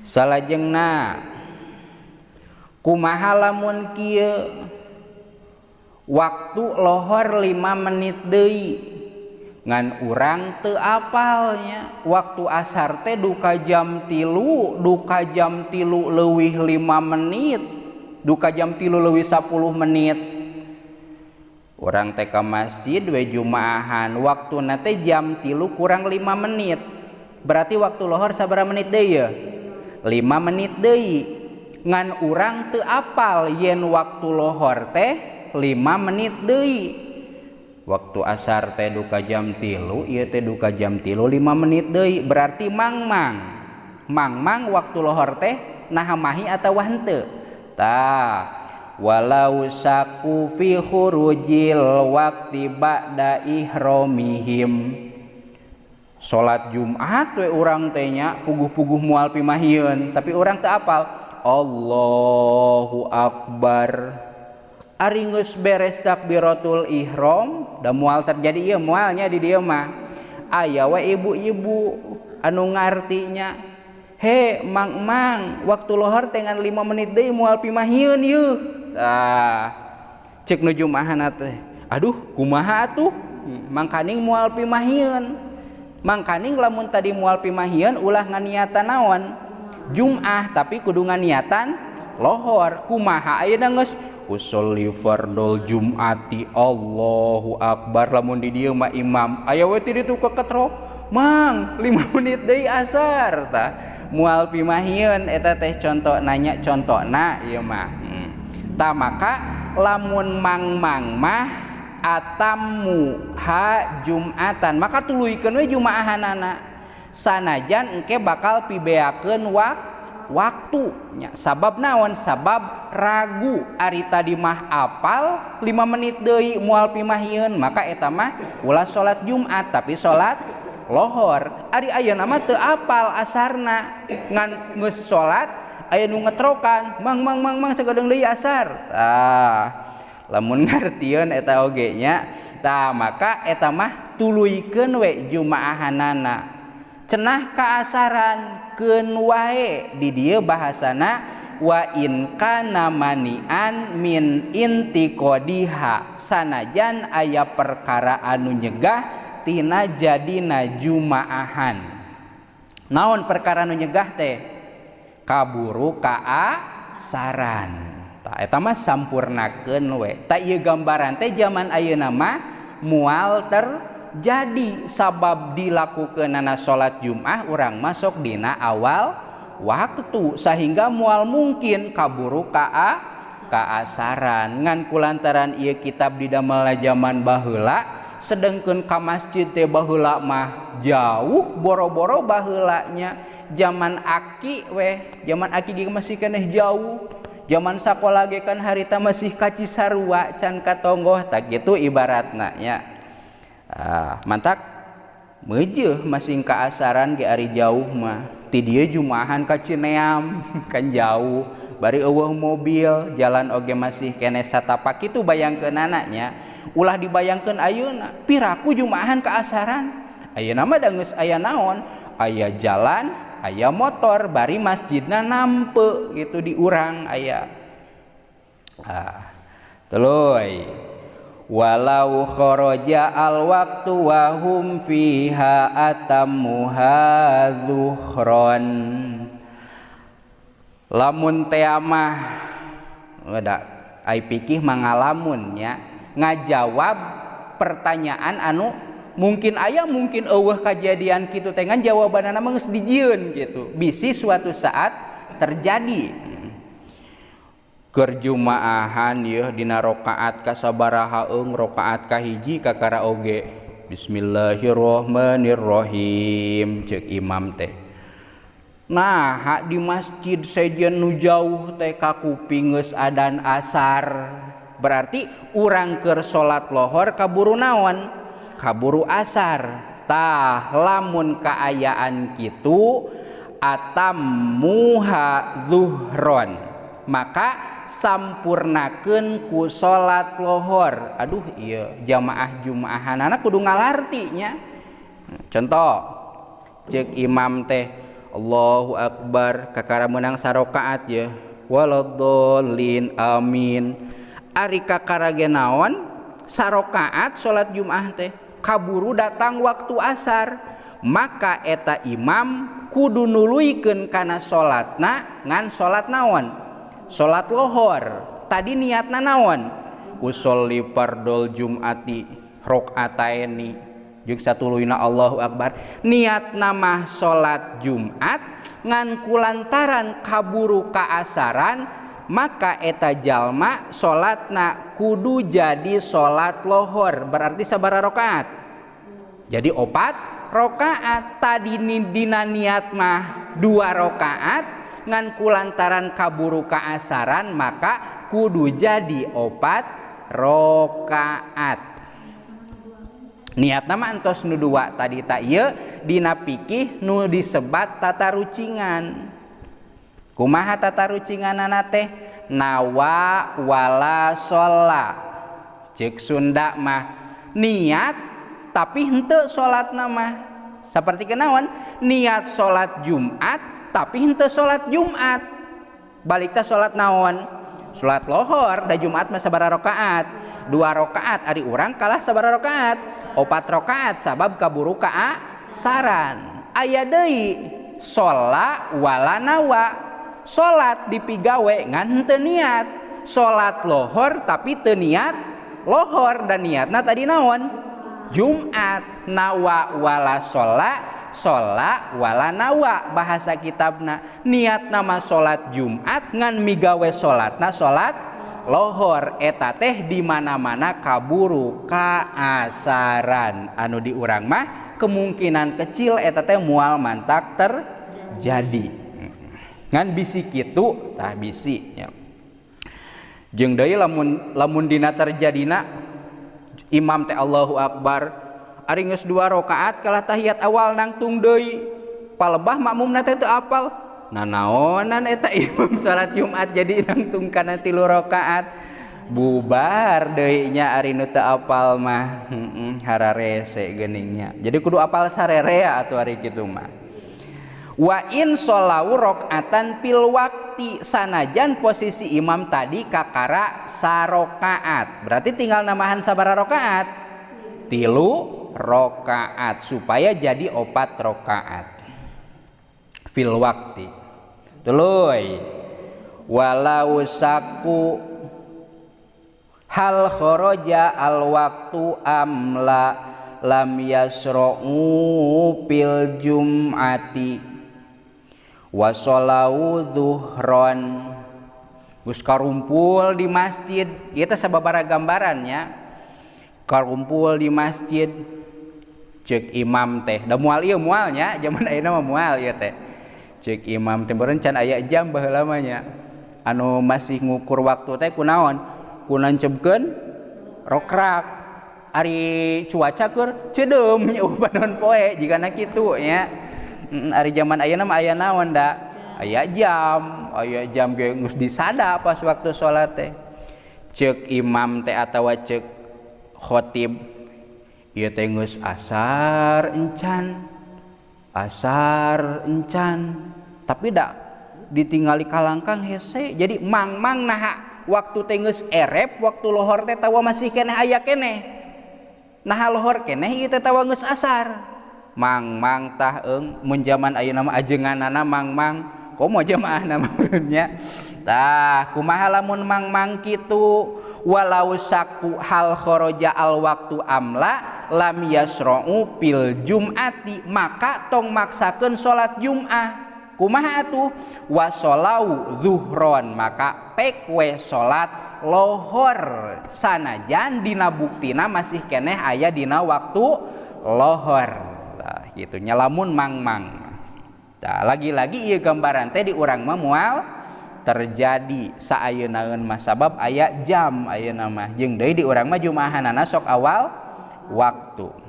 Salajengna kumaha lamun kieu waktu lohor 5 menit deui ngan urang teu apalnya waktu asar teh duka jam 3, duka jam 3 leuwih 5 menit, duka jam 3 leuwih 10 menit. Urang teh ka masjid we jumaahan waktuna teh jam 3 kurang 5 menit. Berarti waktu lohor sabaraha menit deui ya? 5 menit deui. Ngan urang teu apal yen waktu lohor teh 5 menit deui. Waktu asar teh duka jam 3, ieu teh duka jam 3 5 menit deui. Berarti mangmang. Mangmang waktu lohor teh naha mahi atawa henteu. Tah, walau saku fi khurujil waqti ba'da ihromihim. Salat Jumat we urang teh nya puguh-puguh moal pimahieun, tapi urang teu apal. Allahu akbar. Ari geus beres takbiratul ihram da moal terjadi ieu moalnya di dieu mah. Aya we ibu-ibu anu ngartinya, "He mang-mang, waktu lohor teh ngan 5 menit deui moal pimahieun yeuh." Tah, cek nu jumaahan teh, "Aduh, kumaha atuh? Mangkaning moal pimahieun." Mangkaning lamun tadi moal pimahieun ulah nganiatan naon? Jum'ah, tapi kudu nganiatan lohor. Kumaha ayeuna geus usolli fardol jum'ati Allahu akbar. Lamun di dieu mah imam aya we ti ditu keketro, mang 5 menit deui asar. Tah moal pimahieun eta teh contoh nanya contona ieu mah. Tah maka lamun mang-mang mah atammu ha jum'atan, maka tuluykeun we jumaahanana sanajan engke bakal pibeakeun waktu nya. Sabab naon? Sabab ragu ari tadi mah apal 5 menit deui moal pimahieun, maka eta mah ulah salat Jumat tapi salat lohor. Ari ayeuna mah teu apal asarna, ngan geus salat aya nu ngetrokan, mang mang mang mang sagedeung deui asar. Tah lamun ngartieun eta oge nya, tah maka eta mah tuluykeun we jumaahanana. Cenah kaasaran keun wae di dieu bahasana wa in kana manian min intiqadiha, sanajan aya perkara anu nyegah tina jadina jumaahan. Naon perkara anu nyegah teh? Kaburu kaasaran. Tah eta mah sampurnakeun we. Tah ieu gambaran teh zaman ayeuna mah moal terjadi sabab dilakukeunana salat Jumat urang masuk dina awal waktu sehingga moal mungkin kaburu kaasaran. Ngan kulantaran ieu kitab didamel zaman baheula, sedengkeun ka masjid teh baheula mah jauh boro-boro baheulanya zaman aki weh, zaman aki ge masih keneh jauh. Zaman sakola ge kan harita masih ka Cisarua can ka tonggoh, tah kitu ibaratna nya. Mantak meujeuh masing kaasaran ge ari jauh mah. Ti dieu jumaahan ka Cineam kan jauh, bari eueuh mobil, jalan oge masih keneh satapak kitu bayangkeunana nya. Ulah dibayangkeun ayeuna, piraku jumaahan kaasaran. Ayeuna mah da geus aya naon? Aya jalan, aya motor, bari masjidna nampe gitu di urang aya. Tuluy. Walau kharaja al waqtu wa hum fiha atammuha zuhron. Lamun teh mah da ai pikih mangalamun nya ngajawab pertanyaan anu mungkin aya mungkin eueuh kajadian kitu teh, ngan jawabanana mah geus dijieun gitu. Bisi suatu saat terjadi. Keur jumaahan yeuh dina rakaat kasabaraha eung, rakaat kahiji kakara oge bismillahirrahmanirrahim ceuk imam teh. Nah di masjid sejen nu jauh teh ka kuping geus adan asar. Berarti urang keur salat lohor kaburu naon? Kaburu asar. Tah lamun kaayaan kitu atammuha zuhron, maka sampurnakeun ku salat lohor. Aduh ieu jamaah jumaahanana kudu ngalarti nya. Contoh ceuk imam teh Allahu akbar kakara meunang sarakaat ya waladhdallin amin. Ari kakara ge naon sarakaat salat Jumat teh kaburu datang waktu asar, maka eta imam kudu nuluykeun kana salatna ngan salat naon? Salat lohor. Tadi niatna naon? Usolli fardol jum'ati rakaataini jeung satuluyna Allahu akbar. Niatna mah salat Jumat ngan kulantaran kaburu kaasaran, maka eta jalma salatna kudu jadi salat lohor. Berarti sabaraha rakaat? Jadi 4 rakaat. Tadi dina niat mah 2 rakaat ngan kulantaran kaburu kaasaran maka kudu jadi 4 rakaat. Niatna mah entos nu 2 tadi tak ieu dina pikih nu disebat tatarucingan. Kumaha tatarucinganana teh? Nawa wala sholla. Cek Sunda mah niat tapi henteu salatna mah. Saperti kenaon? Niat salat Jumat tapi henteu salat Jumat. Balik teh salat naon? Salat lohor. Da Jumat mah sabaraha rakaat? 2 rakaat. Ari urang kalah sabaraha rakaat? 4 rakaat sabab kaburu kaasaran. Aya deui sholla wala nawa. Salat dipigawe ngan henteu niat. Salat lohor tapi teu niat lohor dan niatna tadi naon? Jumat. Nawa wala sholla, sholla wala nawa bahasa kitabna. Niatna mah salat Jumat ngan migawe salatna salat lohor. Eta teh di mana-mana kaburu kaasaran. Anu di urang mah kemungkinan kecil eta teh moal mantak terjadi. Ngan bisi kitu tah bisi nya. Jeung deui lamun dina terjadina imam teh Allahu akbar ari geus 2 rakaat kalah tahiyat awal nangtung deui palebah makmumna teh teu apal. Nanaonan eta imam salat Jumat jadi nangtung kana 3 rakaat bubar deui nya ari nu teu apal mah. Hararese geuning nya. Jadi kudu apal sarerea atuh ari kitu mah. Wa in sholau rakaatan fil waqti, sanajan posisi imam tadi kakara sarokaat, berarti tinggal nambahan sabaraha rakaat? 3 rakaat supaya jadi 4 rakaat fil waqti. Tuluy walau saku hal kharaja al waqtu amla lam yasra'u fil jum'ati wasolau zuhron. Geus karumpul di masjid, ieu teh sababaraha gambarannya. Karumpul di masjid cek imam teh, da moal ieu moalnya, zaman ayeuna mah moal ieu teh. Cek imam teh beureun can aya jam baheula mah nya. Anu masih ngukur waktu teh kunaon? Ku nancepkeun rokrak. Ari cuaca keur ceudeum nya panon poe jigana kitu nya. Ari zaman ayeuna mah aya naon da? Aya jam ge geus disada pas waktu salat teh. Cek imam teh atawa cek khotib ieu teh geus asar encan. Asar encan. Tapi da ditingali kalangkang hese. Jadi mang-mang naha waktu teh geus erep, waktu lohor teh tawa masih keneh aya keneh. Naha lohor keneh ieu teh tawa geus asar. Mang-mang tah eung mun jaman ayeuna mah ajenganana mang-mang komo jamaahna meureun nya. Tah kumaha lamun mang-mang kitu? Walau saku hal kharaja al waktu amla lam yasra'u fil jum'ati, maka tong maksakeun salat Jum'ah. Kumaha atuh? Wasolau zuhron, maka pek we salat lohor sanajan dina buktina masih keneh aya dina waktu lohor. Nah, gitu nya lamun mang-mang. Nah, lagi-lagi ieu gambaran teh di urang mah moal terjadi saayeunaeun mah sabab aya jam ayeuna mah. Jeung deui di urang mah jumaahanana sok awal waktu.